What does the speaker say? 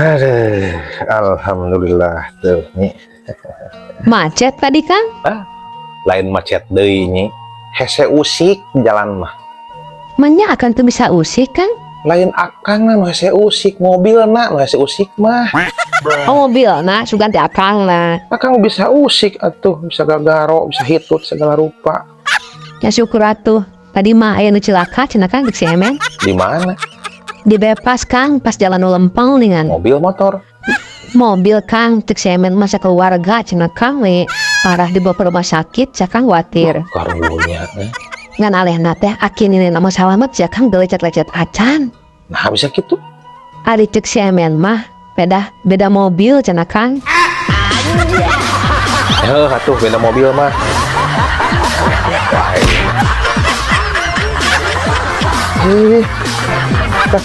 Aduh, alhamdulillah tuh, Nyi. Macet tadi, Kang? Lain macet deui, Nyi. Hese usik jalan mah. Maenya Akang tuh bisa usik, Kang? Lain akang nu hese usik, mobilna nu hese usik mah. Oh, mobil, nah sugan teh Akang lah. Akang bisa usik atuh, bisa gagaro, bisa hitut segala rupa. Ya syukur atuh. Tadi mah aya nu cilaka cenah, Kang, di si Emen. Di mana? Di bypass, Kang, pas jalan nu lempeng ningan. Mobil motor? Mobil, Kang, cek si Emen masa keluarga cenah, Kang, we parah dibawa ke rumah sakit cenah, Kang, khawatir. Karunya, eh. Ngan alehna teh aki nini nama salamet ya, Kang, lecet-lecet acan. Nah, bisa gitu. Ari cek si Emen mah beda beda mobil cenah, Kang. Eh, atuh beda mobil mah. Wah, ini. Eh, tah.